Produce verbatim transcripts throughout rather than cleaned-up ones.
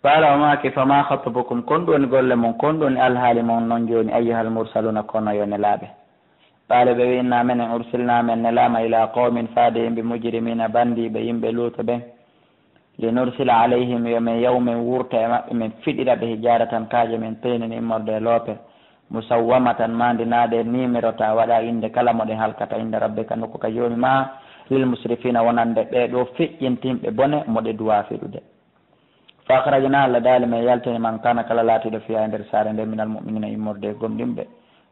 Qaala, o maaki, famaa xatbukum, kon ɗum woni golle mon, kon ɗum woni alhaali mon non jooni, ayyuhal mursaluuna, kono yo nelaaɓe. Qaala, ɓe wi, inna menen ursilnaa, men nelaama, ilaa qawmin, faade yimɓe, mujrimiina, banndiiɓe, yimɓe Luutu ɓen. Linursila alayhim, yo men yahu men wurta e maɓɓe, men fiɗira ɓe hijaaratan kaaƴe, min tiinin, immorde e loope, musawwamatan, maandinaaɗe, niimirota, waɗa innde kala mo ɗe halkata, inda rabbika, nokku ka Joomi maa, lil musrifiina, wonande ɓee ɗoo feƴƴintinɓe bone mo ɗe duwaa fiɗude. Fa akhrajnaa, Allah daali, men yaltini, man kaana, kala laatiiɗo, fiihaa, e nder saare nden, minal mu'miniina, immorde e gomɗinɓe,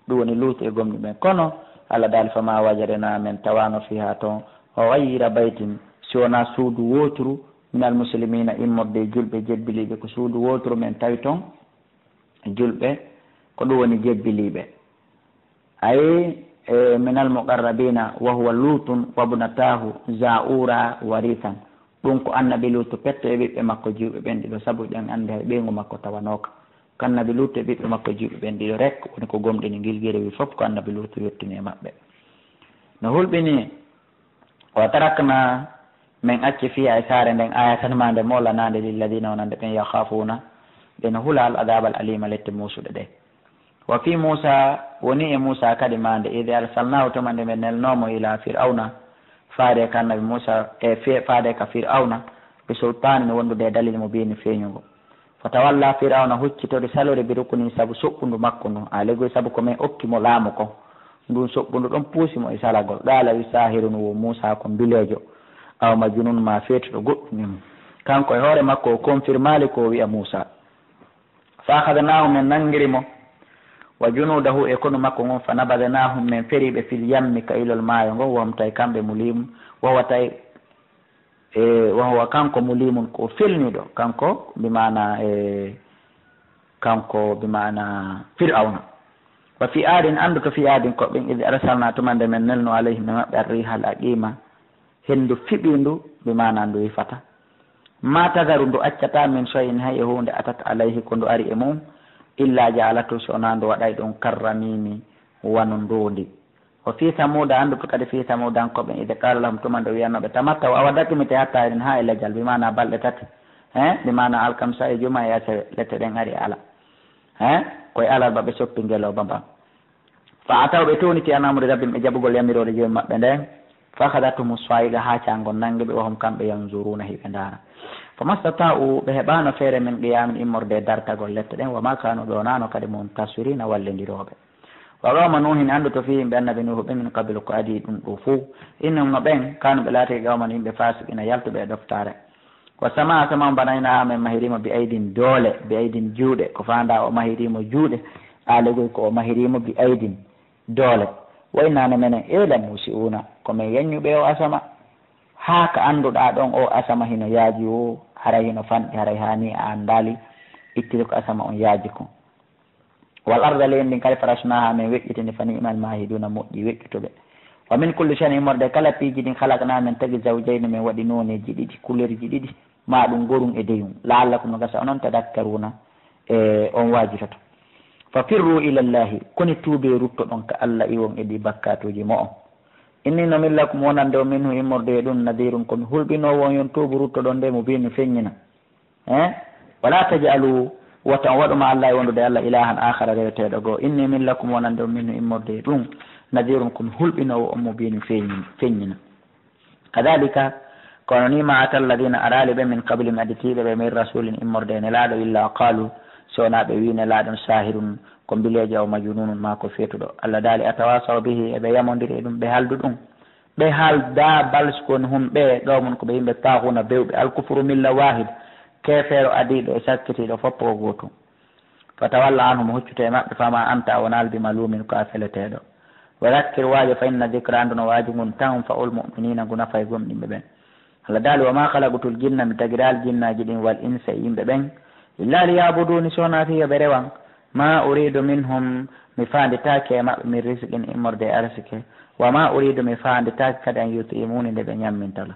ɗum woni Luutu e gomɗinɓe. Kono Allah daali, famaa wajadnaa, men tawaano, fiihaa, ton, ghayra baytin, si wonaa suudu wooturu, minal muslimiina, immorde e julɓe jebbiliiɓe, ko suudu wooturu men tawi ton, julɓe, ko ɗum woni jebbiliiɓe. Ay, e, minal muqarrabiina, wa huwa Luutun wabnataahu zaa'uura wariisan. Ɗum ko annabi Luutu petto e ɓiɓɓe makko jiwɓe ɓen ɗiɗo, sabu ɗen anndi hay ɓeyngu makko tawanooka. Ko annabi Luutu e ɓiɓɓe makko jiwɓe ɓen ɗiɗo rek woni ko gomɗini ngil, gere wi fof ko annabi Luutu yottini e maɓɓe. No hulɓini, wa taraknaa, men acci, fiihaa, e saare nden, aayatan, maande moolanaande, lilladiina, wonande ɓen, yakhaafuuna, ɓe no hula, al adaaba al aliima, lette muusuɗe ɗe. Wa fii Muusaa, wonii e Muusaa kadi maande, idh arsalnaahu, tuma nde men nelnoo mo, ilaa Fir'awna, faade ka annabi Muusaa, e fe-, faade ka Fir'awna, bi sultaanin, wondude e dalil, mubiinin, feeñungo. Fatawallaa, Fir'awna huccitori, salori, bi ruknihi, sabu soɓɓundu makko ndun, aa, legoy, sabu ko men okki mo laamu kon. Ndun soɓɓundu ɗon puusi mo e salagol. Qaala, wi, saahirun, wo Muusaa ko mbileejo, aw majnuun, maa feetuɗo goɗɗun e mun. Kanko e hoore makko o confirmaali ko o wi'a Muusaa. Fa akhadnaahu, men nangiri mo, wa junuudahu, e konu makko ngun, fa nabadnaahum, men feri ɓe, fil yammi, ka ilol maayo ngon, wa hum, tawi kamɓe, muliimun, wa huwa, tawi, e, wa huwa, kanko, muliimun, ko o felniiɗo, kanko, bi maana, e, kanko, bi maana Fir'awna. Wa fii Aadin, anndu to fii Aadin ko ɓen, idh arsalnaa, tuma nde men nelno, alayhim, e maɓɓe, ar-riihal aqiima, henndu fiɓiindu, bi maana ndu yifata. Maa tadaru, ndu accataa, min shay'in, hay e huunde, atat alayhi, ko ndu ari e mum, illaa ja'alathu, si wonaa ndu waɗay ɗum, karramiimi, wano ndoondi. Wa fii Samuuda, anndu to kadi fii Samuudankooɓe, idh qaala lahum, tuma nde wi'anoo ɓe, tamatta'u, awa dakimitee, hattaa hinin, haa e lejal, bi maana balɗe tati, he, bi maana alkamsa e juma e aset, lette ɗen ari e ala. He, ko e alarba ɓe soppi ngelooba mban. Fa ataw, ɓe towniti, an amri rabbihim, e jaɓugol yamiroore Joomi maɓɓe nden. Fa akhadhathum as-sa'iqa, haacaango nangi ɓe, wa hum, kamɓe, yanzuruuna, hiɓe ndaara. Fa mastata'u, ɓe heɓaano feere, min qiyaamin, immorde e dartagol lette ɗen, wa maa kaanu, ɓe wonaano kadi, muntasiriina, wallindirooɓe. Wa qawma Nuuhin, anndu to fii yimɓe annabi Nuuhu ɓen, min qablu, ko adii ɗum ɗoo fow. Innahum, no ɓen, kaanu, ɓe laatike, qawman, yimɓe, faasiqiina, yaltuɓe e ɗoftaare. Wa samaa, asama on, banaynaaha, men mahiri mo, bi aydin, doole, bi aydin, juuɗe, ko faandaa o mahiri mo juuɗe, aalegoy ko o mahiri mo bi aydin, doole. Wa innaa, no menen, e la muusi'uuna, ko men yaññuɓe o asama. Haa ka annduɗaa ɗon o asama hino yaaji o, haray hino fanɗi, haray haani a anndaali ittude ko asama on yaaji kon. Wal arda, leydi ndin kadi, farashnaaha, men weƴƴitini, fa ni'mal maahiduuna, moƴƴi weƴƴutuɓe. Wa min kulli shay'in, immorde kala piiji ɗin, khalaqnaa, men tagi, zawjayni, men waɗi nooneeji ɗiɗi, kulerji ɗiɗi, maaɗum gorun e deyun. La'allakum, no gasa onon, tadhakkaruuna, e on waajitoto. Fa firru ila Llaahi, koni tuubee ruttoɗon ka Alla, iwon e ɗii bakkaatuuji mo'on. Inni, no min, lakum, wonande on, minhu, immorde e ɗum, nadhiirun, ko mi hulɓinoowo on, yo on tuubu ruttoɗon nde, mubiinun, feññina. Eh? Wala taj'alu, wota on waɗu ma'a Llaahi, wondude e Alla, ilaahan aakhara, reweteeɗo goo. Inni, min, lakum, wonande on, minhu, immorde e ɗum, nadhiirun, ko mi hulɓinoowo on, mubiinun, feeñi-, feññina. Kadhaalika, kono nii, maa atal ladhiina, araali ɓe, min qablihim, aditiiɓe ɓe, min rasuulin, immorde e nelaaɗo, illaa qaalu, si wonaa ɓe wii nelaaɗo on, saahirun, ko mbileejo, aw majnuunun, maa ko feetuɗo. Alla daali, atawaasaw bihi, eɓe yamondiri e ɗum, ɓe haaldu ɗum. Ɓe haaldaa bal, si ko woni hum ɓe, qawmun, ko ɓe yimɓe, taaxuuna, bewɓe, al kufru milla waahid, keefeero adiiɗo e sakkitiiɗo fof ko gootum. Fatawalla anhum, huccute e maɓɓe, famaa anta, a wonaali, bi maluumin, ko a feleteeɗo. Wa dhakkir, waajo, fa inna dhikraa, anndu no waaju ngun, tanfa'ul mu'miniina, ngu nafay gomɗinɓe ɓen. Alla daali, wa maa khalaqtul jinna, mi tagiraali jinnaaji ɗin, wal insa, e yimɓe ɓen, illaa liya'buduuni, si wonaa fii yo ɓe rewan. Maa uriidu minhum, mi faanditaake e maɓɓe, min rizqin, immorde e arsike. Wa maa uriidu, mi faanditaake kadi, an yut'imuuni, nde ɓe ñamminta lan.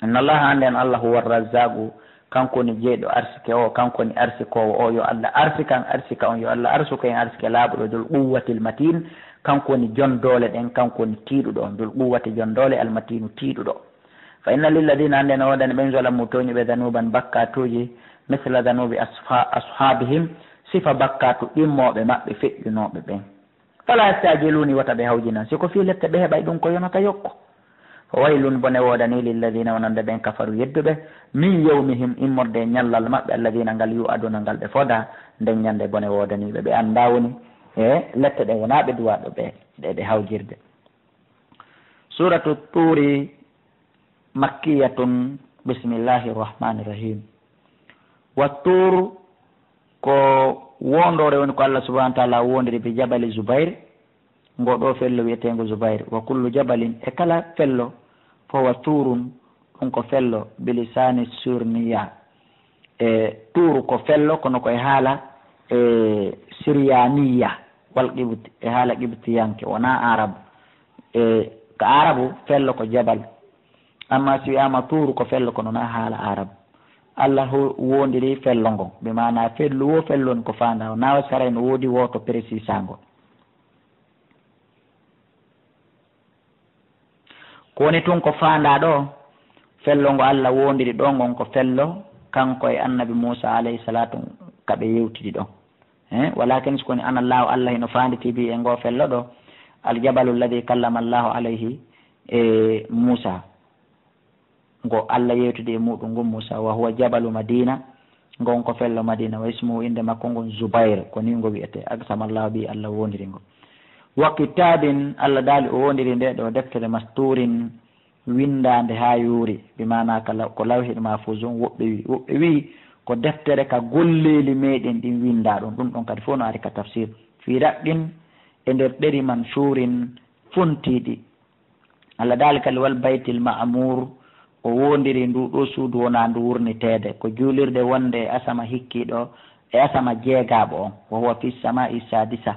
Inna Allaaha, annden Alla, huwa razzaaqu, kanko woni jeyɗo arsike o, kanko woni arsikoowo o. Yo Alla arsikan arsika on, yo Alla arsuku en arsike laaɓuɗo, dul quwwatil matiin, kanko woni jon doole ɗen, kanko woni tiiɗuɗo on, dul quwwati, jon doole, al matiinu, tiiɗuɗo. Fa inna lilladiina, annden no woodani ɓen, zalamu, tooñuɓe, danuuban, bakkaatuuji, mithla danubi asha-, ashabihim, sifa bakkatu ɗimmooɓe maɓɓe feƴƴunooɓe ɓen. Fala yastajiluni, wata ɓe hawjinan, si ko fii lette ɓe heɓay ɗum ko yonata yokko. Fa waylun, bone woodanii, lilladina, wonande ɓen, kafaru, yedduɓe, min yawmihim, immorde e ñallal maɓɓe, alladina, ngal, yu'aduna, ngal ɓe fooda, nden ñande bone woodanii ɓe, ɓe anndaa woni e lette ɗen, wonaa ɓe duwaaɗo ɓe ɗe, ɗe hawjirde. Suratu Tuuri, makkiyatun, bismillahi rahmani rahim. Wa Tuur, ko wondoore woni ko Allah subhanahu wa taala wondiri bi jabali Zubair, ngo ɗo fello wiyeteengo Zubair. Wa kullu jabalin, e kala fello, fa huwa tuurun, ɗum ko fello, bilisani surniya. E Tuuru ko fello, kono ko e haala, e, siriyaniya, wal qibti, e haala qibtiyanke, wonaa Arabu. E, ka Arabu, fello ko jabal. Amma si wiyaama Tuuru ko fello, kono na haala Arabu. Allah ho-, wondiri fello ngon. Bi maana fello wo fello ni ko faanda o. Na o saray no woodi wooto précisango. Ko woni tun ko faanda ɗo, fello ngo Allah wondiri ɗo ngon ko fello, kanko e annabi Muusa alayhi salatu ka ɓe yewtidi ɗon. Eh, walakin si ko ni ana Allahu Allah hino faanditi bi e ngo fello ɗo, al jabalu alladhi kallama Allahu alayhi e Muusa. Ngo Allah yewtidi e muɗum ngun Muusa, wa huwa jabalu Madina, ngon ko fello Madina, wa ismuhu, innde makko ngon Zubair, ko ni ngo wi'ete, aqsama Allahu bi, Allah wondiri ngo. Wa kitabin, Allah daali o wondiri nde ɗo deftere, masturin, windaande haa yoori, bi maana ka law-, ko lawhil mahfuzun, woɓɓe wi, woɓɓe wi ko deftere ka golleeli meɗen ɗin winda ɗon, ɗum ɗon kadi fof no ari ka tafsir, fi raqqin, e nder ɗeri, manshurin, fontiiɗi. Allah daali kadi, wal baytil ma'mur, o wondiri ndu ɗo suudu wona ndu wurniteede, ko juulirde wonde e asama hikkiiɗo, e asama jeegaaɓo on, wa huwa fi samai sadisa,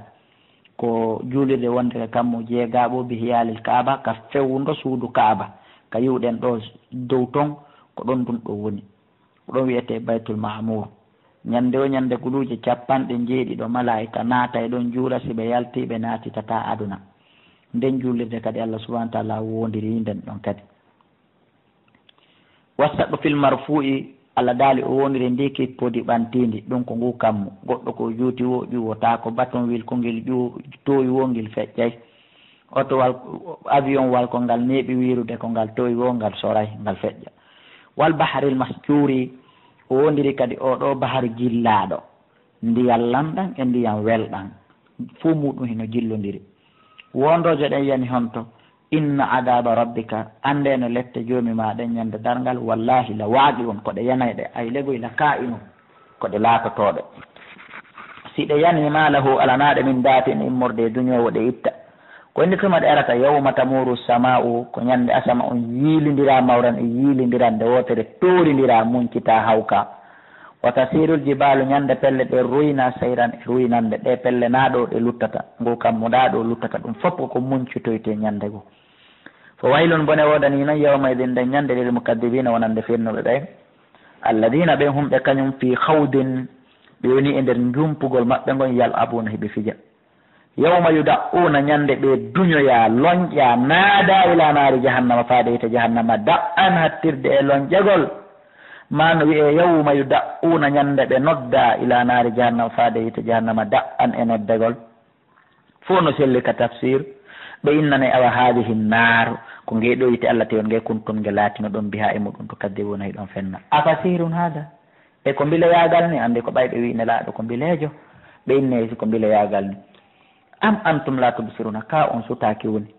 ko juulirde wonde ka kammu jeegaaɓo, bi hiyalil Kaaba, ka fewndo suudu Kaaba, ka yi'uɗen ɗo dow ton, ko ɗon ndun ɗo woni. Ko ɗon wi'etee Baytul Ma'mur. Ñande o ñande guluuje capanɗe njeeɗiɗo malaa'ika naatay ɗon juula, si ɓe yalti ɓe naatitataa aduna. Nden juulirde kadi Allah subhanahu wa taala wondiri nden ɗon kadi. Wasaɗu fil marfu'i, Allah daali o wondiri ndi kippodi ɓantiindi, ɗum ko ngu kammu. Goɗɗo ko juuti wo ƴuwotaako, baton wil ko ngil ƴuwo-, toowi wo ngil feƴƴay. Otowal, avion wal ko ngal neeɓi wiirude, ko ngal towi wo ngal soray, ngal feƴƴa. Wal baharil masjuri, o wondiri kadi oo ɗoo baharu jillaaɗo, ndiyan lanɗan e ndiyan welɗan, fuu muuɗum hino jillondiri. Wondooje ɗen yani honto? Inna adaba rabbika, annde no lette Joomi maa ɗen ñande darngal, wallahi la waaqi'un, ko ɗe yanayɗe, ay legoy la kaa'inun. Ko ɗe laatotooɗe. Si ɗe yanii ma lahu, alanaa ɗe min dafin immorde e duñoowo ɗe itta. Ko inde tuma ɗe arata, yawma tamuru sama'u, ko ñande asama on yiilindiraa mawran e yiilindiran nde wootere, toorindiraa, muñcitaa, hawkaa. Wa tasirul jibaalu, ñande pelle ɗe ruyna, sayran e ruynande, ɗe pelle naa ɗo ɗe luttata, ngu kammu ɗaa ɗo luttata, ɗum fof ko ko muñcitoytee ñande goo. Fa waylun, bone woodanii non, yawma idin, nden ñande, lil mukaddibiina, wonande fennuɓe ɓe. Alladina, ɓen humɓe kañum, fii hawdin, ɓe woni e nder njumpugol maɓɓe ngon, yal'abuuna, hiɓe fija. Yawma yuda'uuna, ñande ɓe duñoyaa, lonƴaa, naadaa, ilaa naari jahannama, faade yiite jahannama, da'an, hattirde e lonƴagol. Maa no wi'ee, yawma yuda'uuna, ñande ɓe noddaa, ilaa naari jahannama, faade yiite jahannama, da'an, e noddagol. Fof no selli ka tafsir, ɓe innanay, awa, haadihi naar, ko ngee ɗoo yiite Allah tewon ngee, kuntum, nge laatinoɗon, bihaa, e muɗum, tukaddibuuna, hiɗon fenna. Afa sihrun haada? E ko mbileyaagal ni? Anndi ko ɓay ɓe wi'i Nelaaɗo ko mbileejo, ɓe innay si ko mbileyaagal ni. Am antum laa tubsiruuna, kaa on sutaaki woni?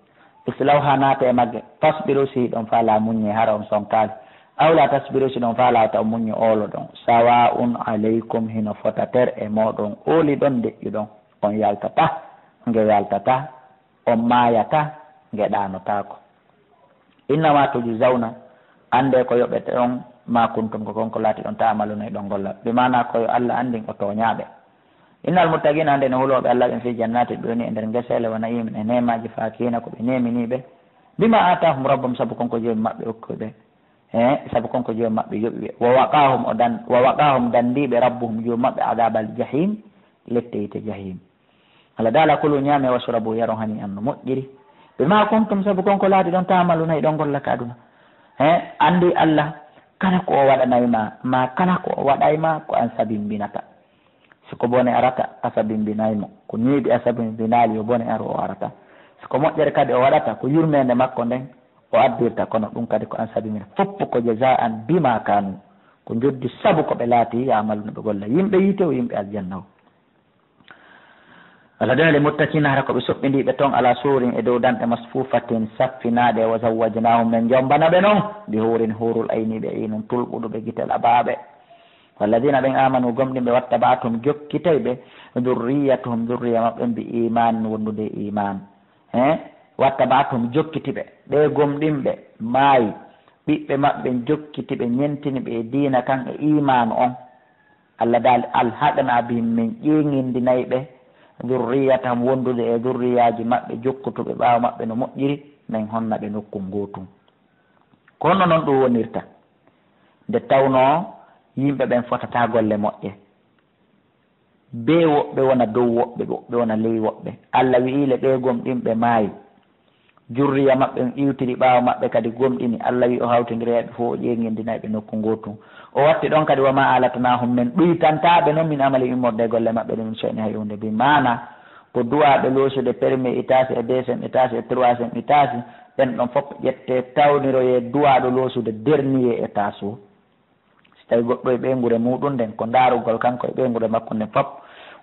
Islawhaa, naata e magge, fasbiru, si hiɗon faalaa muññee, hara on sonkaali. Aw laa tasbiru, si hiɗon faalaa wata on muññu, ooloɗon. Sawaa'un alaykum, hino fota ter e mooɗon, ooliɗon, deƴƴuɗon. On yaltataa, nge yaltataa, on maayataa, nge ɗaanotaako. Innamaa tujzawna, anndee ko yoɓete on, maa kuntum, ko kon ko laatiɗon, ta'maluuna, hiɗon golla. Bi maanaa ko yo Allah anndin o tooñaaɓe. Innal muttaqiina, anndee no hulooɓe Allah ɓen, fii jannaatin, ɓe woni e nder geseele, wa na'iimin, e neemaaji, faakihiina, ko ɓe neeminiiɓe, bimaa aataahum rabbuhum, sabu kon ko Joomi maɓɓe okki ɓe. He, sabu kon ko Joomi maɓɓe yoɓi ɓe. Wa waqaahum, o dan-, wa waqaahum, danndiiɓe, rabbuhum, Joomi maɓɓe, adaabal jahiim, lette yiite jahiim. Allah daala, kulu, ñaamee, washrabu, yaron, hanii'an, no moƴƴiri. Bimaa kuntum, sabu kon ko laatiɗon, ta'maluuna, hiɗon golla ka aduna. He, anndi Allah, Kala ko o waɗanay ma, ma kala ko o waɗay ma, ko an sabimbinata. Si ko bone arata, a sabimbinay mo. Ko neeɓi a sabimbinaali, yo bone aru o arata. Si ko moƴƴere kadi o waɗata, ko yurmeende makko nden o addirta, kono ɗum kadi ko an sabimbina. Foppu ko jazaan bima kanu, ko njoddi sabu ko ɓe laati, ya'maluna ɓe golla. Yimɓe yiite o, yimɓe aljanna o. Allah dina lil muttaqina, hara ko ɓe soɓɓindiiɓe ton, ala sururin, e dow danɗe, masfufatin, saffinaaɗe, wa zawwajnahum, men jombana ɓe non, bi hurin, hurul ayni, ɓe inun tulɓuɗo, ɓe gite laɓaaɓe. Walladina, ɓen, amanu, gomɗinɓe, wattaba'athum, jokkitay ɓe, dhurriyatuhum, dhurriya maɓɓe, bi iman, wondude e iman. He? Wattaba'athum, jokkiti ɓe, ɓe gomɗinɓe, maayi, ɓiɓɓe maɓɓe jokkiti ɓe, ñentini ɓe e diina kan e iman on. Allah daali, alhaqna bihim, min ƴeeŋindinay ɓe, dhurriyatahum, wondude e dhurriyaaji maɓɓe, jokkutuɓe ɓaawo maɓɓe no moƴƴiri, min honna ɓe nokku ngootun. Ko honno non ɗum wonirta? Nde tawnoo yimɓe ɓen fotataa golle moƴƴe. Bee woɓɓe wona dow woɓɓe, woɓɓe wona ley woɓɓe. Allah wi'ii le ɓee gomɗinɓe maayi. Jurriya maɓɓe on iwtiri ɓaawo maɓɓe kadi gomɗini. Allah wi'i o hawtindiray ɓe fow, o ƴeeŋindinay ɓe nokku ngootun. O watti ɗon kadi, wa ma alatnahum, men ɗuytantaa ɓe non, min amali, immorde e golle maɓɓe ɗen, min shay'in, hay huunde. Bi maana, ko duwaaɓe loosude premier étage e deuxième étage e troisième étage, ɓen ɗon fof ƴettee tawniroyee duwaaɗo loosude dernier étage o. Si tawi goɗɗo e ɓeynguure muuɗum nden, ko ndaarugol kanko e ɓeynguure makko nden fof,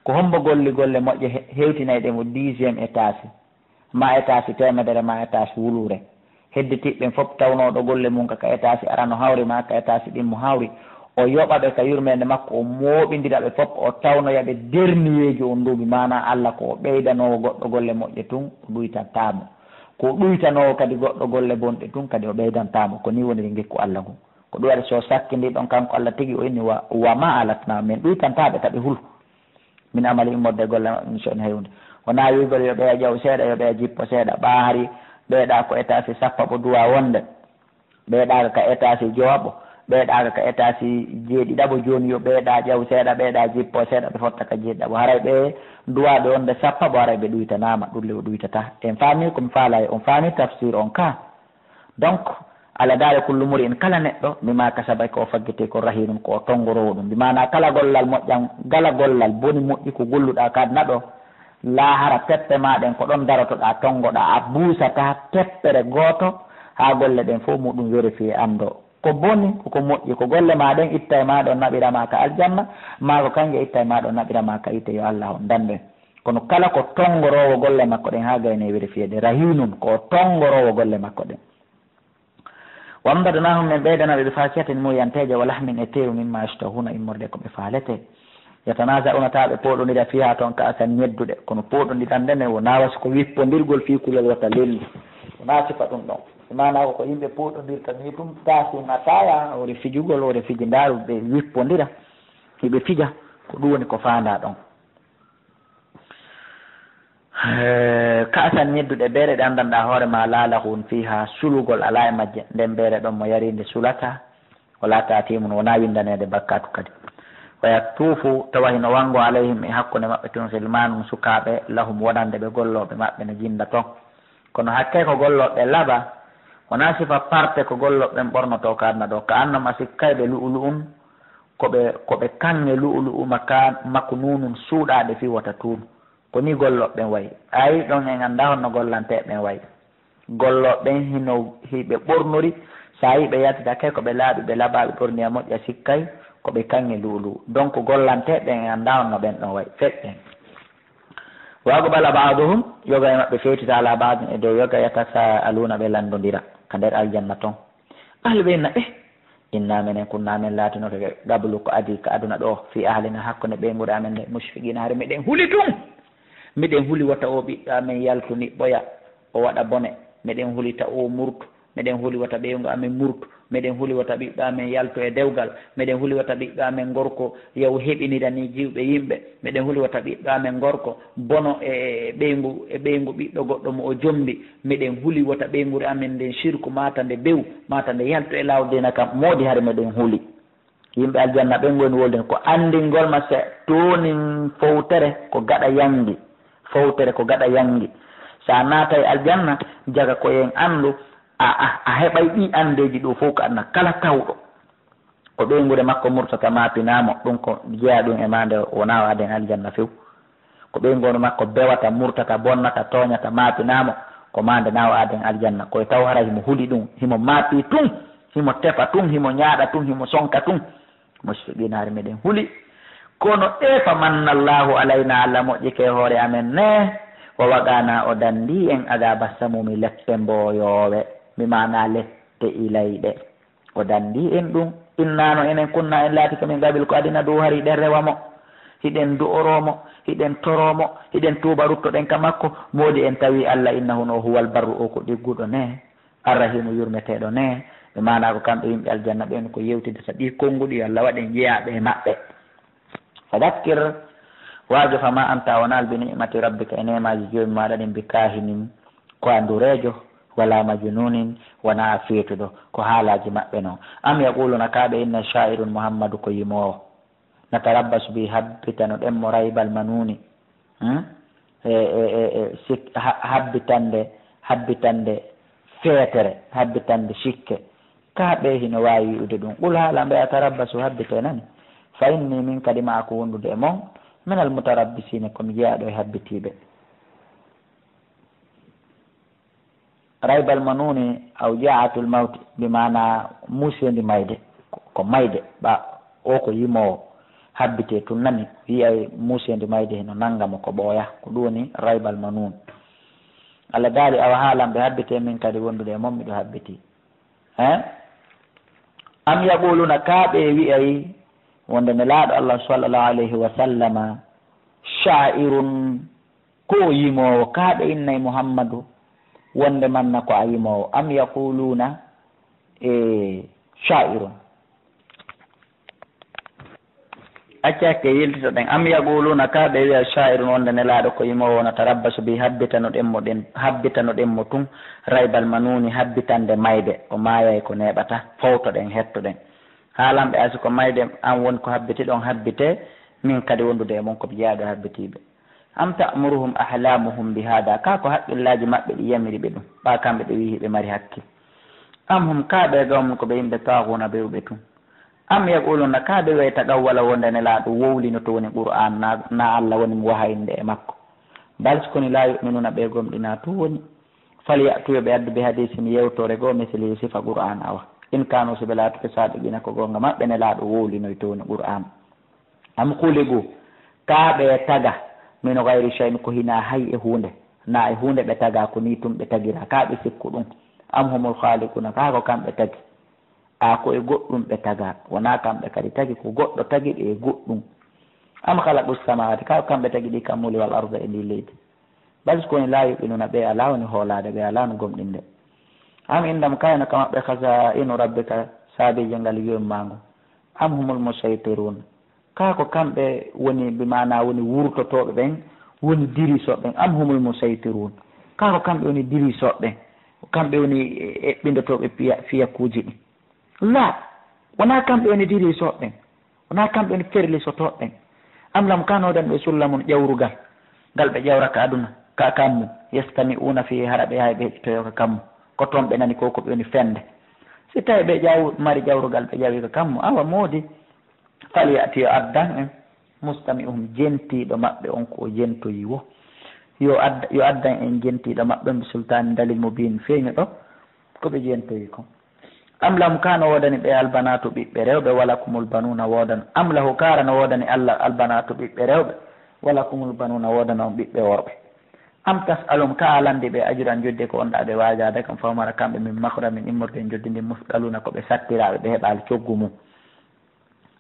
ko hombo golli golle moƴƴe he-, hewtinayɗe mo dixième étage, ma étage teemedere, ma étage wuluure. Hedditiiɓe ɓen fof tawnooɗo golle mum ka, ka étage arano hawri, ma ka étage ɗimmo hawri, o yoɓa ɓe ka yurmeende makko, o mooɓindira ɓe fof, o tawnoya ɓe dernier ji on duuɓi. Maanaa, Alla ko o ɓeydanoowo goɗɗo golle moƴƴe tun, o ɗuytantaa mo. Ko o ɗuytanoowo kadi goɗɗo golle bonɗe tun, kadi o ɓeydantaa mo. Ko nii woniri ngikku Alla ngun. Ko ɗum waɗi so sakkindii ɗon kanko Alla tigi, o inni, wa, wa ma alatnahum, min ɗuytantaa ɓe ka ɓe hulu. Min amali, immorde e golle maɓɓe, min shay'in, hay huunde. Wonaa wi'ugol yo ɓeya ƴaw seeɗa, yo ɓeya jippo seeɗa. Ɓaa hari ɓeyɗaa ko étage sappaɓo duwaa wonde, ɓeyɗaaka ka étage jowaɓo, ɓeyɗaaka ka étage jeeɗiɗaɓo, jooni yo ɓeyɗaa ƴaw seeɗa, ɓeyɗaa jippo seeɗa, ɓe fotta ka jeeɗiɗaɓo. Haray ɓe duwaaɓe wonde sappaɓo, haray ɓe ɗuytanaama, ɗum le o ɗuytataa. En faamii ko mi faalaa e on faamii tafsir on ka. Donc, Alla daali, kullu mri'in, kala neɗɗo, bima kasaba, ko o faggiti ko, rahinun, ko o tongoroowo ɗum. Bi maana, kala gollal moƴƴan, kala gollal boni moƴƴi ko golluɗaa ka aduna ɗo, laahara peppe maa ɗen ko ɗon darotoɗaa, tongoɗaa, a buusataa peppere gooto, haa golle ɗen fof muɗum vérifier anndo. Ko boni, ko ko moƴƴi, ko golle maa ɗen ittay maa ɗon naɓira maa ka aljanna, maa ko kanje ittay maa ɗon naɓira maa ka yiite, yo Alla on dande. Kono kala ko tongoroowo golle makko ɗen haa gayne vérifier ɗe, rahinun, ko o tongoroowo golle makko ɗen. Wa amdadnahum, min ɓeydana ɓe, bi fakihatin, muuyanteeje, wa lahmin, e teewu, mimma yashtahuna, immorde ko ɓe faalete. Yatanaza'una, taa ɓe pooɗondira, fiha, ton, ka'san, ñedduɗe. Kono pooɗondiral nden wonaa wa si ko wippondirgol fii kulol wata lelli. Wonaa sifa ɗum ɗon. Maanaa ko, ko yimɓe pooɗondirta nii tun, taasun ataaya, ore fijugol, ore fiji ndaaru, ɓe wippondira, hiɓe fija, ko ɗum woni ko faandaa ɗon. Eh, ka'san, ñedduɗe beere ɗe anndanɗaa hoore maa, laa laghwun fiihaa, sulugol alaa e majje. Nden beere ɗon mo yariinde sulataa, walaa taatiimun, wonaa winndaneede bakkaatu kadi. Wa yatuufu, tawa hino wanngo, alayhim, e hakkunde maɓɓe tun, ghilmaanun, sukaaɓe, lahum, wonande ɓe gollooɓe maɓɓe no jinnda ton. Kono hakkee ko gollooɓe laba, wonaa sifa parte ko gollooɓe ɓen ɓornotoo ka aduna ɗoo, ka annama sikkay ɓe lu'ulu'un, ko ɓe, ko ɓe kaŋŋe lu'ulu'u maka-, maknuunun suuɗaaɗe fii wota tuunu. Ko nii gollooɓe ɓen wayi. Ayi, ɗon en anndaa honno gollanteeɓe ɓen wayi. Gollooɓe ɓen hino, hiɓe ɓornori, so a yii ɓe yaltitake ko ɓe laaɓi, ɓe labaaɓe, ɓorni a moƴƴa sikkay, ko ɓe kaŋŋe lu'ulu'u. Donc gollanteeɓe ɓen en anndaa honno ɓen ɗon wayi. Feƴƴen. Wa aqbala ba'duhum, yoga e maɓɓe fewtita, ala ba'din, e dow yoga, yatasaaluna, ɓe lanndondira ka nder aljanna ton. Qaalu, ɓe inna, eh, inna, menen, kunna, men laatinoke, qablu, ko adii, ka aduna ɗoo, fii ahlinaa, hakkunde ɓeynguure amen nde, mushfiqiina, hari meɗen huli tun. Meɗen huli wata oo ɓiɗɗo amen yaltu niɓɓoya, o waɗa bone. Meɗen huli ta oo murtu. Meɗen huli wata ɓeyngu amen murtu. Meɗen huli wata ɓiɗɗo amen yaltu e dewgal. Meɗen huli wata ɓiɗɗo amen gorko yahu heɓinira nii jiwɓe yimɓe. Meɗen huli wata ɓiɗɗo amen gorko bono e, e ɓeyngu, e ɓeyngu ɓiɗɗo goɗɗo mo o jombi. Meɗen huli wata ɓeynguure amen nden sirku, mata nde bew, mata nde yaltu e laawol diina kan. Moodi hari meɗen huli. Yimɓe aljanna ɓen woni wolde ko anndingol ma se toonin fowtere ko gaɗa yanngi. Fowtere ko gaɗa yanngi. So a naatay aljanna, jaga ko en anndu, a, a, a heɓay ɗii anndeeji ɗoo fow ka aduna kala tawɗo. Ko ɓeynguure makko murtata, maapinaa mo, ɗum ko jeyaa ɗum e maa nde wonaa o aaden aljanna few. Ko ɓeynguure makko bewata, murtata, bonnata, tooñata, maapinaa mo, ko maa nde naa o aaden aljanna. Ko e taw hara himo huli ɗum, himo maapii tun, himo tefa tun, himo ñaaɗa tun, himo sonka tun. Musidɓe, ɗiin hari meɗen huli. Kono e fa manna Allahu alayna, Allah moƴƴike e hoore amen ne, wa waqana, o danndii en, adaba samumi, lepte mbooyoowe, bi maana lepte ilayɗe. O danndii en ɗum. Inna no enen kunna en laatike min qabil ko adina dow hari hiɗen rewa mo, hiɗen du'oroo mo, hiɗen toroo mo, hiɗen tuuba ruttoɗen ka makko. Moodi en tawi Allah, innahu no huwal barru, o ko ɗigguɗo ne, arrahimu yurmeteeɗo ne. Ɓe maana ko kamɓe yimɓe aljanna ɓen ko yewtidata ɗii konnguɗi yo Allah waɗen jeyaaɓe e maɓɓe. Fadakkir, waajo, fama anta a wonaali bi ni'mati rabbika e neemaaji joomi maaɗa ɗin bi kaahinin ko a ndureejo, wala majnunin wona a feetuɗo, ko haalaaji maɓɓe non. Am yaquluna kaa ɓe inna sha'irun Muhammadu ko yimoowo. Natarabbasu bi habbitano ɗen mo raybal manuuni. Hmm? E, e, e, e, sik-, ha-, habbitande, habbitande feetere, habbitande sikke. Kaa ɓe hino waawi wi'ude ɗum. Qul haala ɓe a tarabbasu habbite nani. Fa inni min kadi ma ko wondude e mon. Minal mutarabbisina ko mi jeyaaɗo e habbitiiɓe. Raybal manuuni aw ja'atul mawti, bi maana muuseendi mayde, ko, ko mayde, ɓa o ko yimoowo, habbitee tun nani, yi'ay muuseendi mayde hino nannga mo ko ɓooya, ko ɗum woni raybal manuun. Allah daali, awa haalan ɓe habbitee min kadi wondude e mon miɗo habbitii. Eh? Am yaquluna, kaa ɓe wi'ay wonde Nelaaɗo Allah sallallahu alayhi wa sallama sha'irun, ko o yimoowo, kaa ɓe innay Muhammadu wonde manna ko a yimoowo. Am yaquluna, e, sha'irun. Acca hakke yiltitoɗen. Am yaquluna, kaa ɓe wi'a sha'irun wonde Nelaaɗo ko yimoowo, natarabbasu bi habbitanoɗen mo ɗen, habbitanoɗen mo tun raybal manuuni habbitande mayde, o maayay ko neeɓata, fowtoɗen, hettoɗen. Haalan ɓe a si ko mayde an woni ko habbitiɗon habbitee, min kadi wondude e mon ko mi jeyaaɗo e habbitiiɓe. Am ta'muruhum ahlamuhum bi hada, kaa ko haqqillaaji maɓɓe ɗi yamiri ɓe ɗum, ɓaa kamɓe ɓe wi'i hiɓe mari hakkil. Am hum, kaa ɓe gawmum ko ɓe yimɓe taaguuna bewɓe tun. Am yaquluna, kaa ɓe wi'ay taqawwala wonde Nelaaɗo wowlino to woni Qur'aan, na, na Allah woni mo wahayinde e makko. Bal si koni laa yu'minuna ɓe gomɗinaa tun woni. Falya'tu yo ɓe addu bi hadisin yewtoore goo mislihi sifa Qur'aan awa. In kaanu si ɓe laatike saadiqiina ko goonga maɓɓe Nelaaɗo wowlinoy to woni Qur'aan. Am khuliqu, kaa ɓe taga, min ghayri shay'in ko hinaa hay e huunde, na e huunde ɓe tagaa ko nii tun ɓe tagiraa, kaa ɓe sikku ɗum. Am humul khaliquna, kaa ko kamɓe tagi. A ko e goɗɗum ɓe tagaa, wonaa kamɓe kadi tagi, ko goɗɗo tagi ɓe e goɗɗum. Am khalaqu samawati, kaa ko kamɓe tagi ɗi kammuuli wal arda e ndi leydi. Bal si ko woni laa yuqinuna, ɓe alaa woni hoolaade, ɓe alaa no gomɗinde. Am indahum, kaa ene ka maɓɓe, khaza'inu rabbika, saabiije ngal yurmaango. Am humul musaytirun, kaa ko kamɓe woni, bi maana woni wurtotooɓe ɓen, woni dirisooɓe ɓen. Am humul musaytirun, kaa ko kamɓe woni dirisooɓe ɓen, ko kamɓe woni eɓɓindotooɓe fiya, fiyakuuji ɗi. Laa, wonaa kamɓe woni dirisooɓe ɓen, wonaa kamɓe woni ferlisotooɓe ɓen. Am lahum, kaa no woodani ɓe sullamun ƴawrugal, ngal ɓe ƴawra ka aduna, ka kammu, yastami'una fihi, hara ɓe yahay ɓe heɗitoyoo ka kammu, ko toon ɓe nani ko, ko ɓe woni fende. Si tawi ɓe ƴaw-, mari ƴawrugal ɓe ƴawi ka kammu, awa moodi, falya'ti, yo addan en, mustami'uhum, jentiiɗo maɓɓe on ko o jentoyi wo. Yo adda, yo addan en jentiiɗo maɓɓe, bi sultaanin, dalil mubiin, feeñuɗo ko ɓe jentoyi kon. Am lahum, kaa no woodani ɓe, albanaatu, ɓiɓɓe rewɓe, walakumul banuuna, woodan. Am lahu, kaa hara no woodani Allah albanaatu, ɓiɓɓe rewɓe, walakumul banuuna, woodana on ɓiɓɓe worɓe. Am tas'aluhum, kaa a lanndi ɓe, ajuran, jodde ko on ɗaa ɓe waajaade kam, fahum, hara kamɓe, min maghramin, immorde e jodde ndin, musqaluuna, ko ɓe sattiraaɓe, ɓe heɓaali coggu mum.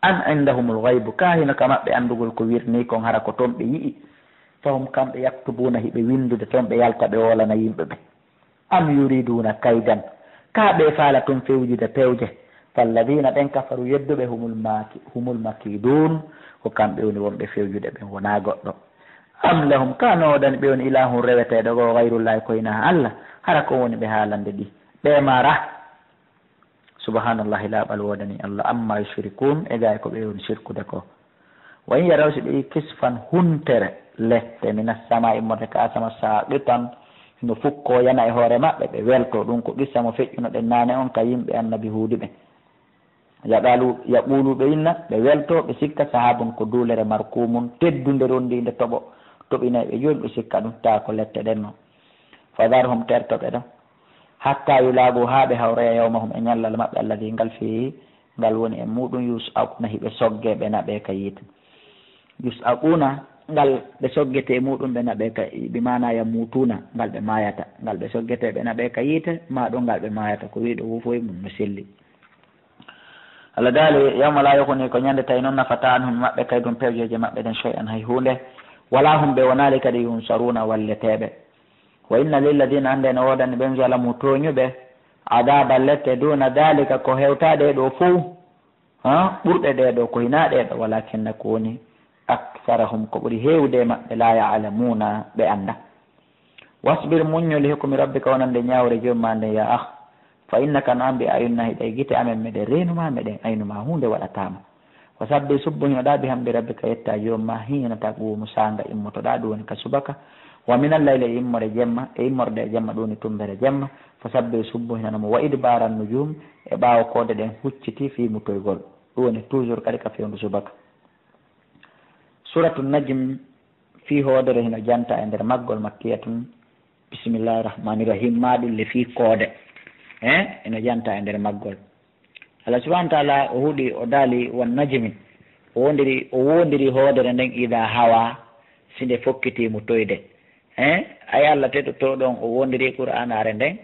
Am indahumul ghaybu, kaa hino ka maɓɓe anndugol ko wirnii kon, hara ko ton ɓe yi'i? Fahum, kamɓe, yaktubuuna, hiɓe winndude ton, ɓe yalta ɓe woolana yimɓe ɓe. Am yuriduuna kaydan, kaa ɓe faala tun fewjude pewje? Falladiina, ɓen, kafaru, yedduɓe, humul maaki-, humul makiiduun, ko kamɓe woni wonɓe fewjude ɓen, wonaa goɗɗo. Am lahum, kaa no woodani ɓe woni ilaahun reweteeɗo goo, ghayrullaahi, ko hinaa Allah, hara ko woni ɓe haalande ɗi? Ɓe mara. Subhaanallahi, laaɓal woodanii Allah, ammaa yushrikuun, e gaa e ko ɓe woni sirkude ko. Wa in yaraw, si ɓe yi'i, kisfan, huntere lette, mina samaa'i, immorde ka asama, saaqitan, hino fukkoo, yana e hoore maɓɓe, ɓe weltoo. Ɗum ko qissa mo feƴƴunoɗen naane on ka yimɓe Annabi Huudi ɓen. Yaqalu, yaqulu, ɓe inna, ɓe welto, ɓe sikka, sahabun, ko duulere, markumun, teddunde, rondiinde toɓo, toɓinay ɓe jooni, ɓe sikka ɗum, taa ko lette ɗen no. Fadharhum, terto ɓe ɗo. Hatta yulaqu, haa ɓe hawroya yawmahum, e ñallal maɓɓe, alladi, ngal, fihi, ngal woni e muɗum, yus'aquna, hiɓe sogge, ɓe naɓe ka yiite. Yus'aquna, ngal ɓe soggete e muɗum, ɓe naɓe ka, bi maana yamutuna, ngal ɓe maayata, ngal ɓe soggete, ɓe naɓe ka yiite, ma ɗum ngal ɓe maayata, ko wiɗo wufo e mum no selli. Allah daali, yawma la yughni, ko ñande tawi noon nafata anhum maɓɓe kay ɗum pewjeeje maɓɓe ɗen shay'an hay huunde, wala hum ɓe wonaali kadi yunsaruna walleteeɓe. Wa inna lilladina, annde no woodani ɓen zalamu tooñuɓe, adaba lette duna dalika ko hewta ɗe ɗo fow, ha, ɓurɗe ɗe ɗo ko hina ɗe ɗo, walakinna ko woni aktharahum ko ɓuri heewde e maɓɓe la ya'lamuna ɓe annda. Wasbir, muññu, li hukmi rabbika, wonande ñaawre Joom maa nden, yaa akh. Fa innaka, no an, bi a'yunina, hiɗa e gite amen, meɗen reenu maa, meɗen aynu maa, huunde waɗataa ma. Wa sabbih, subbohinoɗaa, bi hamdi rabbika, yetta Joom maa, hiina taquumu, saanga immotoɗaa, ɗum woni ka subaka. Wa minal layli, e immorde jemma, e immorde e jemma, ɗum woni tumbere jemma. Fa sabbih, subbohinano mo, wa idbaaran nujuum, e ɓaawo koode ɗen hucciti fii mutoygol, ɗum woni toujours kadi ka fewndu subaka. Suuratu Najm, fii hoodere hino janta e nder maggol, makkiyatun, bismillahir rahmanir rahim, maa ɗum le fii koode, eh, hino janta e nder maggol. Allah subhanahu wa ta'ala o huɗi, o daali, wan najmi, o wondiri, o wondiri hoodere nden, idaa hawaa, si nde fokkiti mutoyde. Eh, ay Allah teɗoto ɗon, o wondiri Qur'aanaare nden,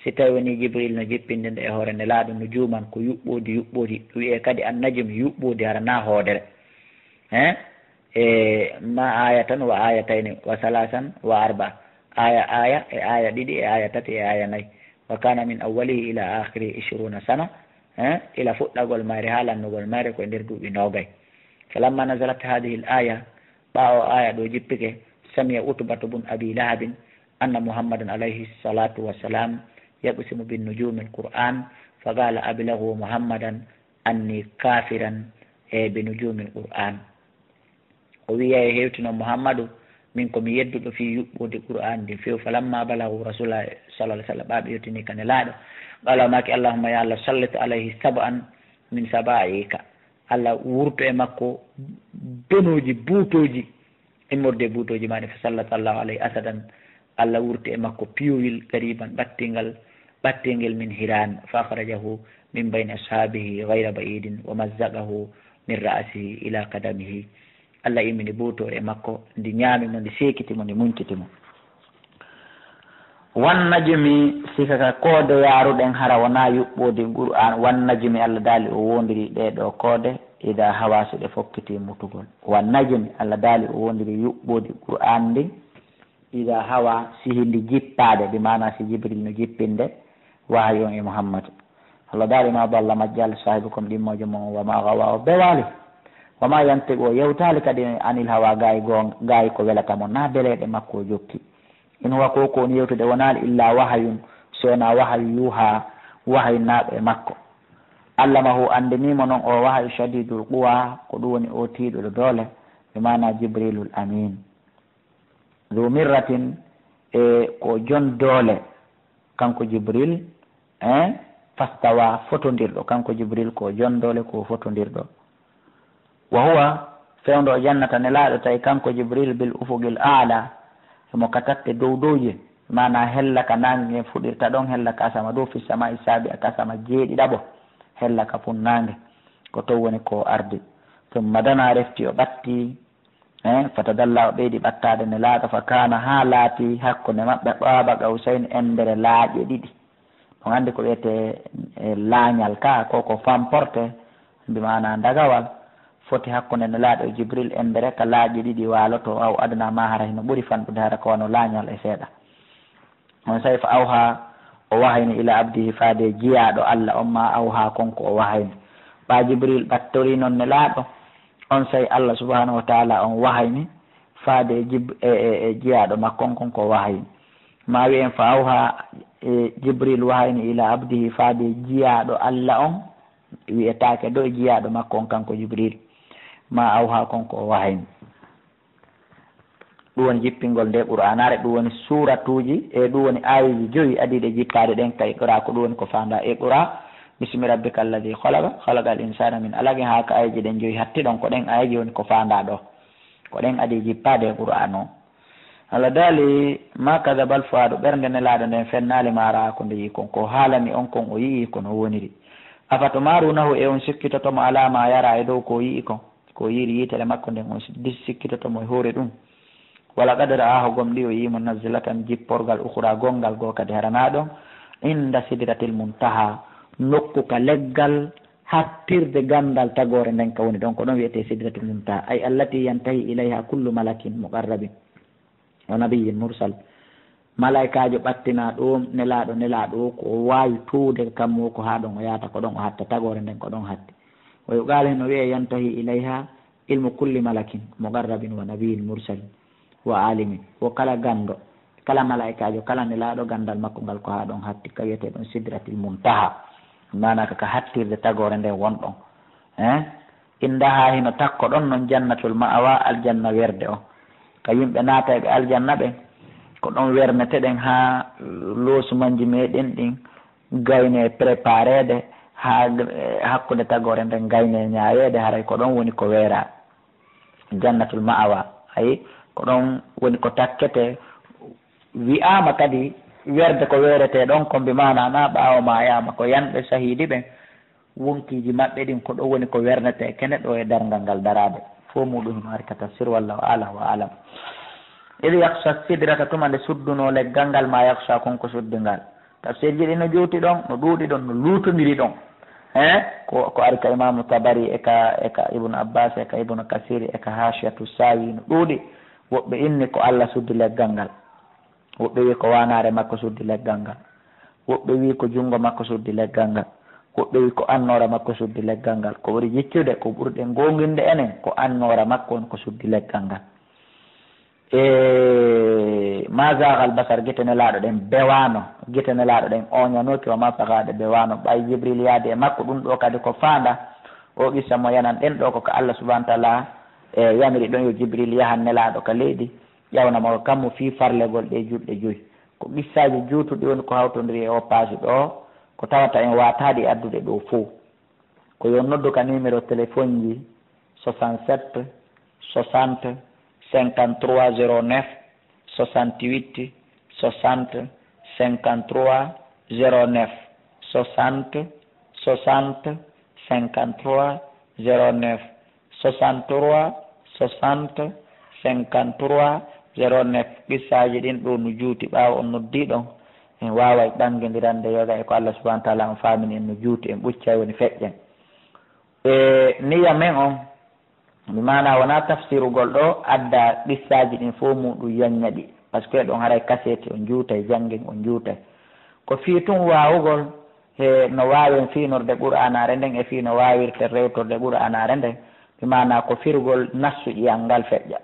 si tawi woni Jibril no jippinde nde e hoore Nelaaɗo, nujuuman, ko yuɓɓoodi, yuɓɓoodi, ɗum wi'e kadi an najm, yuɓɓoodi, hara na hoodere. Eh, e ma ayatan wa ayatayni wa salasan wa arba. Aya, aya, e aya ɗiɗi, e aya tati, e aya nayi. Wa kana min awwalihi ila akhirihi ishruna sana. Eh, ila fuɗɗagol mayre haa lannugol mayre ko e nder duuɓi noogay. Falamma nazalat hadhihi al-aya, ɓaawo aya ɗo jippike, sami'a Utbatu bun Abi Lahabin anna Muhammadan alayhi salatu wassalam yaqsimu bin nujumi al-Qur'an, fa qala: "Ablaghu Muhammadan anni kafiran, e, bi nujumi al-Qur'an." O wi'i, e hewtino Muhammadu, min ko mi yedduɗo fii yuɓɓoodi Qur'an ndin few. Falamma balagu Rasulullah sallallahu alaihi wasallam, ɓaaɓe yottini ka Nelaaɗo, qala, o maaki, Allahumma, ya Allah, sallit alayhi sab'an min saba'ika. Allah, wurto e makko donooji, buutooji, immorde e buutooji maaɗi. Fa sallat Allahu alayhi asadan, Allah wurti e makko piyoyel, gariban, ɓattingal, ɓattingel min hiran. Fa akhrajahu min bayni ashabihi ghayra ba'idin wa mazzaqahu min ra'sihi ila qadamihi. Allah immini buutoore e makko, ndi ñaami mo, ndi seekiti mo, ndi muñciti mo. Wan najmi, sika ka koode yaaruɗen, hara wonaa yuɓɓoodi Qur'an. Wan najmi, Allah daali, o wondiri ɗee ɗoo koode, ida hawa, si ɗe fokkiti mutugol. Wan najmi, Allah daali, o wondiri yuɓɓoodi Qur'an ndin, ida hawa, si hindi jippaade, bi maana si Jibril no jippinde wahayu on e Muhammad. Allah daali, ma dalla, majjaali, saahibukum, ɗimmoojo mon, wa ma gawa, o bewaali. Wa ma yantiqu, o yewtaali kadi anil hawa, gaayi goonga, gaayi ko welata mo, na beleeɗe makko o jokki. In huwa, ko ko woni yewtude, wonaali illa wahayun, si wonaa wahayu, yuha, wahayu naaɗo e makko. Allamahu, anndinii mo non o wahayu, shadidul quwa, ko ɗum woni o tiiɗuɗo doole, bi maana Jibrilul Amin. Dhu mirratin, e ko jon doole, kanko Jibril, eh, fastawa, fotondirɗo, kanko Jibril ko jon doole, ko fotondirɗo. Wa huwa, fewndo o jannata Nelaaɗo, tawi kanko Jibril bil ufuqil aala, himo ka tatte dow dowje, maana hella ka naange ngen fuɗirta ɗon, hella ka asama dow, fi samaa'i saabi'a, ka asama jeeɗiɗaɓo, hella ka funnaange, ko ton woni ko ardi. Summa dana, refti o ɓatti, eh, fatadalla, o ɓeydi ɓattaade Nelaaɗo, fa kaana, haa laati, hakkunde maɓɓe, qaaba qawsayni, embere laaƴe ɗiɗi. On anndi ko wiyetee, eh, laañal ka, ko ko famporte, bi maana dagawal, foti hakkunde Nelaaɗo e Jibril embere ka laaƴe ɗiɗi waaloto, aw adna, ma hara hino ɓuri fanɗude, hara ko wano laañal e seeɗa. Onsay fa awha, o wahayni, ila abdihi, faade jiyaaɗo Allah on, ma awha, kon ko o wahayni. Ɓaa Jibril ɓattori non Nelaaɗo, onsay Allah subhanahu wa ta'ala on wahayni faade e Jib-, e, e, e jiyaaɗo makko on, kon ko o wahayni. Ma wi'en fa awha, e, Jibril wahayni ila abdihi, faade jiyaaɗo Allah on, wi'etaake do e jiyaaɗo makko on kanko Jibril. Ma awha, kon ko o wahayni. Ɗum woni jippingol nde Qur'aanaare, ɗum woni suuratuuji, e ɗum woni aayeeji jowi adiiɗe jippaade ɗen ka Iqra, ko ɗum woni ko faandaa Iqra, Bismi rabbika alladi khalaqa, khalaqal insana min alaqin. Haa ka ayeeji ɗen joyi hatti ɗon, ko ɗen ayeeji woni ko faandaa ɗoo. Ko ɗen adii jippaade e Qur'aan o. Allah daali, ma kadabal fuaadu, ɓernde Nelaaɗo nden fennaali, ma ra'a, ko nde yi'i kon, ko haalani on kon o yi'i ko no woniri. Afatumarunahu, e on sikkitoto mo, ala ma yara, e dow ko o yi'i kon, ko o yi'iri yitere makko nden, on si-, sikkitoto mo e hoore ɗum. Walaqad ra'ahu, gomɗii o yi'i mo, nazlatan, jipporgal, ukhra, gonngal goo kadi, hara naa ɗon, inda sidratil muntaha, nokku ka leggal hattirde ganndal tagoore nden ka woni ɗon, ko ɗon wi'etee sidratil muntaha, ay allati yantahi ilayha kullu malakin muqarrabin wa nabiyyin mursal. Malaa'ikaajo ɓattinaa ɗum, nelaaɗo, nelaaɗo o, ko o waawi towde kammu o, ko haa ɗon o yahata, ko ɗon o hatta, tagoore nden ko ɗon hatti. Wa yuqaalu, hino wi'ee, yantahi ilayha ilmu kulli malakin muqarrabin wa nabiyyin mursalin wa alimin. Wo kala ganndo, kala malaa'ikaajo, kala nelaaɗo, ganndal makko ngal ko haa ɗon hatti, ka wi'etee ɗon sidratil muntaha. Maanaa ka, ka hattirde tagoore nden won ɗon. Eh? Indaha, hino takko ɗon non, jannatul ma'awa, aljanna werde on. Ka yimɓe naatayɓe aljanna ɓen, ko ɗon werneteɗen haa loosumanji meɗen ɗin gayne prépareede, haa, eh, hakkunde tagoore nden gayne ñaaweede, haray ko ɗon woni ko weeraa. Jannatul ma'awa, ayi, ko ɗon woni ko takkete. Wi'aama kadi werde ko weeretee ɗon kon, bi maanaa naa ɓaawo maayaama, ko yanɓe sahiidi ɓen, wonkiiji maɓɓe ɗin, ko ɗon woni ko wernetee kene ɗoo e darngal ngal daraade. Fof muuɗum hino ari ka tafsir, wallahu a'lam wa a'lam. Id yaksha sidrata, tuma nde suddunoo leggal ngal, ma yaksha, kon ko suddi ngal. Tafsirji ɗin no juuti ɗon, no ɗuuɗi ɗon, no luutondiri ɗon. He? Ko, ko ari ka Imaamu Tabari, e ka, e ka Ibnu Abbas, e ka Ibnu Kasiri, e ka Haashiyatu Saawi, no ɗuuɗi. Woɓɓe inni ko Alla suddi leggal ngal. Woɓɓe wi'i ko waanaare makko suddi leggal ngal. Woɓɓe wi'i ko junngo makko suddi leggal ngal. Woɓɓe wi'i ko annoora makko suddi leggal ngal. Ko ɓuri jiccude, ko ɓurɗen goonginde enen, ko annoora makko on ko suddi leggal ngal. E ma zaagal basar, gite Nelaaɗo ɗen bewaano, gite Nelaaɗo ɗen ooñanooki, wa ma tagaa, ɗe bewaano. Ɓay Jibril yaadi e makko, ɗum ɗoo kadi ko faanda. O qissa mo yanan ɗen ɗoo ko ka Allah subhanahu wa taala, e, yamiri ɗon yo Jibril yahan Nelaaɗo ka leydi, ƴawna mo kammu fii farlegol ɗee julɗe joy. Ko qissaaji juutuɗi woni ko hawtondiri e oo page ɗoo, ko tawata en waataɗi addude ɗoo fow. Ko yo noddu ka numéro téléphone ji soixante-sept soixante cinquante-trois zéro neuf, soixante-huit soixante cinquante-trois zéro neuf, soixante soixante cinquante-trois zéro neuf, soixante-trois soixante cinquante-trois zéro neuf. Qissaaji ɗin ɗoo no juuti, ɓaawo on noddii ɗon, en waaway ɓanngindirande yoga e ko Allah subhanahu wa taala on faamini en no juuti, en ɓuccay woni feƴƴen. E niya men on, mi maana wonaa tafsirugol ɗoo adda qissaaji ɗin fow muuɗum yanña ɗi, parce que ɗon haray kaseeti on juutay, janngen on juutay. Ko fii tun waawugol he no waawen fiinorde Qur'aanaare nden e fii no waawirten rewtorde Qur'aanaare nden, mi maana ko firugol nassu ƴi'al ngal feƴƴa.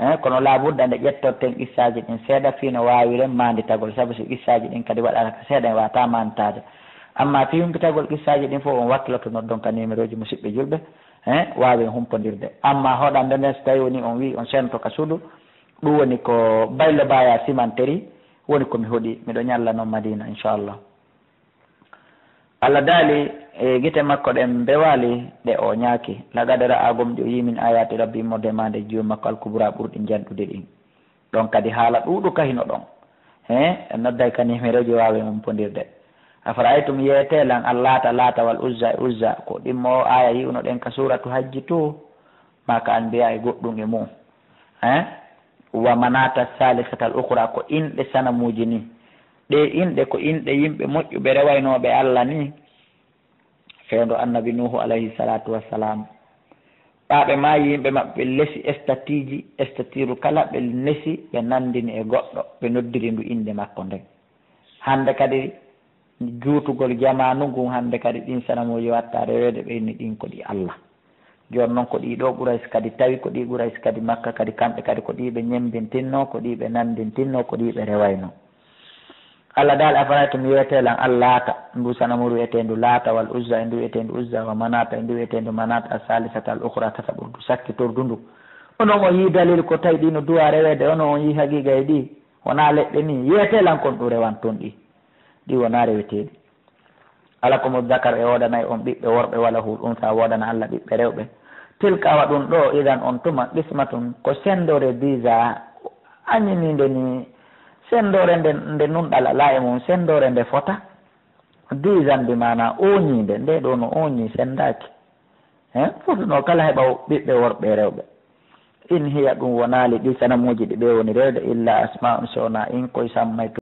Eh, kono laabudda nde ƴettorten qissaaji ɗin seeɗa fii no waawiren maanditagol, sabu si qissaaji ɗin kadi waɗaaka seeɗa, en waawataa maanditaade. Ammaa fii humpitagol qissaaji ɗin fow, on wakkiloto noddon ka nimerooji musiɓɓe julɓe, eh, waawen humpondirde. Ammaa hoɗande nden, si tawii wonii on wi'i on sento ka suudu, ɗum woni ko Baylo Baya Simanteri woni ko mi hoɗi, miɗo ñalla non Madiina, inchallah. Allah daali, e gite makko ɗen mbewaali, ɗe ooñaaki. Laqad ra'a, gomɗii o yi'i, min ayaati rabbi, immorde e maande Joomi makko, al-kubra, ɓurɗi janɗude ɗin. Ɗon kadi haala ɗuuɗuka hino ɗon. He, en nodday ka nimeroji waawen humpondirde. Afara'aytum, yeetee lan, Allaata, Laata, wal Uzza, e Uzza, ko ɗimmo oo aaya yi'unoɗen ka suuratu Hajji too, maa ka Anbiya e goɗɗum e mu'um. He? Wa Manaata Saalisata al Ukhra, ko inɗe sanamuuji nii. Ɗee inɗe ko inɗe yimɓe moƴƴuɓe rewaynooɓe Allah nii. Fewndo Annabi Nuuhu alayhi salaatu wassalaam. Ɓaaɓe maayi, yimɓe maɓɓe lesi estatiiji, estatiiru kala ɓe nesi, ɓe nanndini e goɗɗo, ɓe noddiri ndu innde makko nden. Hannde kadi, juutugol jamaanu ngun, hannde kadi ɗin sanamuuji watta reweede, ɓe inni ɗin ko ɗi Allah. Jooni non ko ɗii ɗoo Quraysh kadi tawi, ko ɗii Quraysh kadi Makka kadi, kamɓe kadi ko ɗii ɓe ñemmbintinnoo, ko ɗii ɓe nanndintinnoo, ko ɗii ɓe rewaynoo. Allah daali, afara'aytum, yeetee lan, Allaata, ndu sanamu wi'eteendu Laata, wal Uzza, e ndu wi'eteendu Uzza, wa Manaata, e ndu wi'eteendu Manaata, as-saalisata al ukhra, tataɓurdu, sakkitordu ndu. Onon on yii dalil ko tawi ɗi no duwaa reweede, onon on yii haqiiqa e ɗi? Wonaa leɗɗe nii? Yeetee lan kon ɗum rewanton ɗi. Ɗi wonaa reweteeɗi. Walakumu dhakar, ɓe woodanay on ɓiɓɓe worɓe, walahul unsa, woodana Allah ɓiɓɓe rewɓe. Tilka, awa ɗum ɗo, idan on tuma, qismatun, ko senndore diza, añiniinde ni, senndore nde, nde nunɗal alaa e mum, senndore nde fota. Dizan bi maana ooñiinde, nde ɗo no ooñi, senndaaki. He, fotuno kala heɓa ɓiɓɓe worɓe e rewɓe. In hiya, ɗum wonaali ɗi sanamuuji ɗi ɓe woni rewde, illa asma'un, so wonaa in koye sammay